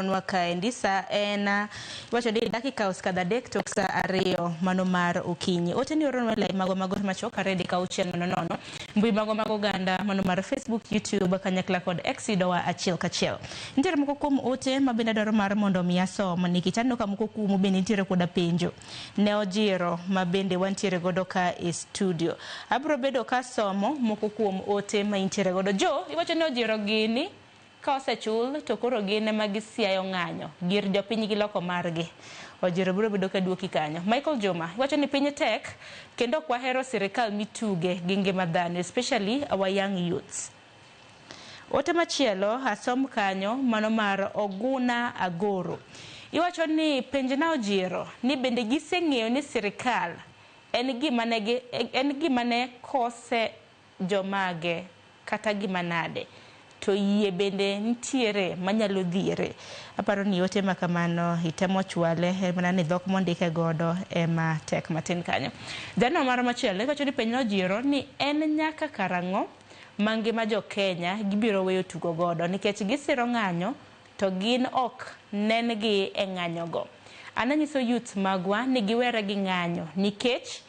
Nwa kaendi sa en iwacho ni dakika osekadho 3 tok sa 2 mano mar okinyi. Ote ni oronwa e lai magwa mag or machuok 2 6 0 0. Mbui magwa mag oganda mano mar Facebook, YouTube kanyakla kod X yudowa achiel kachiel. Nitiere moko kuom ote ma bende adwaro mar mondo mi asom nikech aneno ka moko kuomu bende nitiere koda penjo ne Ojiro ma bende wantiere godo ka e studio. Abiro bedo ka asomo moko kuom ote ma intiere godo. Jo, iwacho ni Ojiro gini ka osechul to koro gin ema gisiayo ng'anyo. Gir jopiny giloko margi. Ojiro biro bedo ka duoki kanyo. Michael Juma, iwacho ni piny tek kendo ok wahero sirikal mituge gi ngima dhano, especially our young youths. Ote machielo asom kanyo mano mar Oguna Agoro. Iwacho ni penjna Ojiro ni bende giseng'eyo ni sirikal en gima ne, en gima ne kose jomage kata gima nade to yie bende nitiere manyalo dhiere. Aparo ni ote ma kamano itemo chwale en mana ni dhok mondike godo ema tek matin kanyo. Janeno moro machielo iwacho ni penjna Ojiro ni en nyaka karang'o ma ngima jo Kenya gibiro weyo tugo godo nikech gisiro ng'anyo to gin ok nen gi e ng'anyo go. An anyiso youth magwa ni giwere gi ng'anyo nikech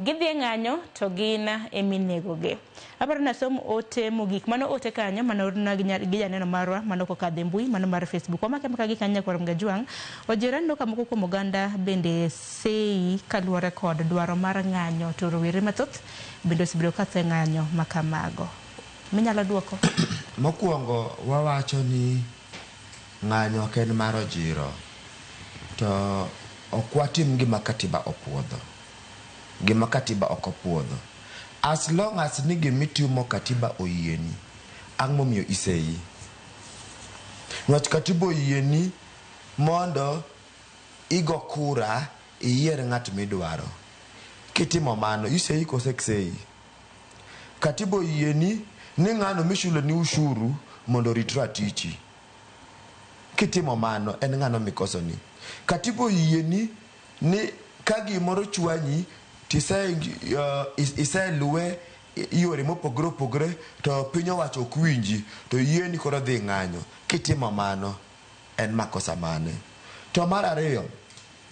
gidhi e ng'anyo to gin eminego gi. Aparo ni asom ote mogik mano ote kanyo mano orna gi janeno marwa mano kokadho e mbui mano mar Facebook. Wamake maka gi kanyo nyakwar Mgajwang'. Ojiro aneno ka moko kuom oganda bende sei kaluwore kod dwaro mar ng'anyo to rowere mathoth bende osebedo ka tho e ng'anyo ma kamago. Minyalo duoko? Mokwongo wawacho ni ng'anyo ok en mar Ojiro to ok watim gima katiba opuodho. Gima katiba ok opuodho. As long as ni gimitimo katiba oyieni, ang' momiyo iseyi? Niwach katiba oyieni mondo igo kura iyier ng'at midwaro. Kitimo mano, iseyi kose ok iseyi? Katiba oyieni ni ng'ano michulo ni ushuru mondo orit ratichi. Kitimo mano, en ng'ano mikosoni? Katiba oyieni ni ka gimoro chwanyi tise iseluwe yore mopogore opogore to piny owacho ok winji to yieni koro dhi ng'anyo. Kitimo mano, en makosa mane? To mar ariyo,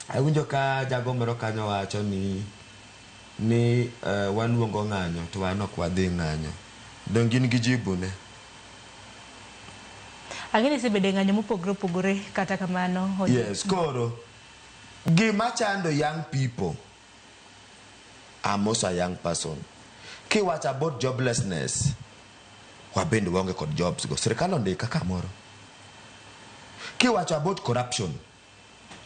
awinjo ka jago moro kanyo wacho ni waluongo ng'anyo to wan ok wadhi ng'anyo. Donge in gi jibu ne? Ang'e ni isebedo e ng'anyo mopogore opogore kata kamano. Yes, koro gima chando young people, I'm also a young person. Kiwacho about joblessness, wabende waonge kod jobs go. Sirikal ondika kamoro. Kiwacho about corruption,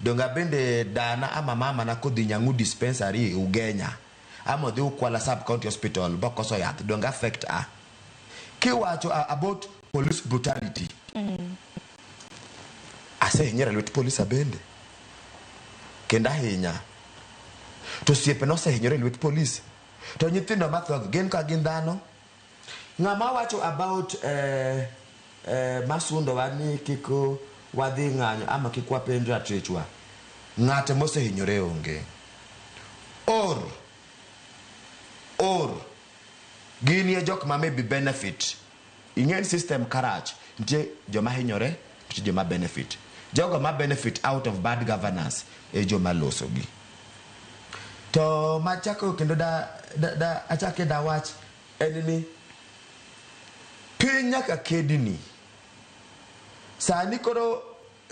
donge abende dana ama mama na kodhi Nyang'u dispensary Ugenya ama odhi Ukwala sub county hospital bokoso yath, donge affect a. Kiwacho about police brutality, asehinyora e lwet polis abende kendo ahinya to osiepe nosehinyore e lwet polis to nyithindo matho gin ka gin dhano. Ng'ama wacho about masundowa ni kik wadhi ng'anyo ama kik wapenj ratichwa, ng'ate mosehinyore onge. Or gin e jok ma maybe benefit. Ing'e ni system karach, nitie joma hinyore, nitie joma benefit. Jogo ma benefit out of bad governance e joma losogi. To machako kendo da achake da wach en ni piny nyaka kedni. Sani koro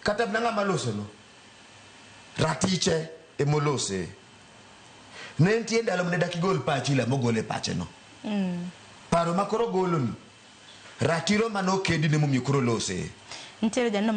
kata mana ng'ama losono ratiche emolose. Ne nitie ndalo mane dak igol pachi ila mogol e pache no. Paro ma koro goloni, ratiro mane okedni emomiyo koro lose. Nitiere janeno.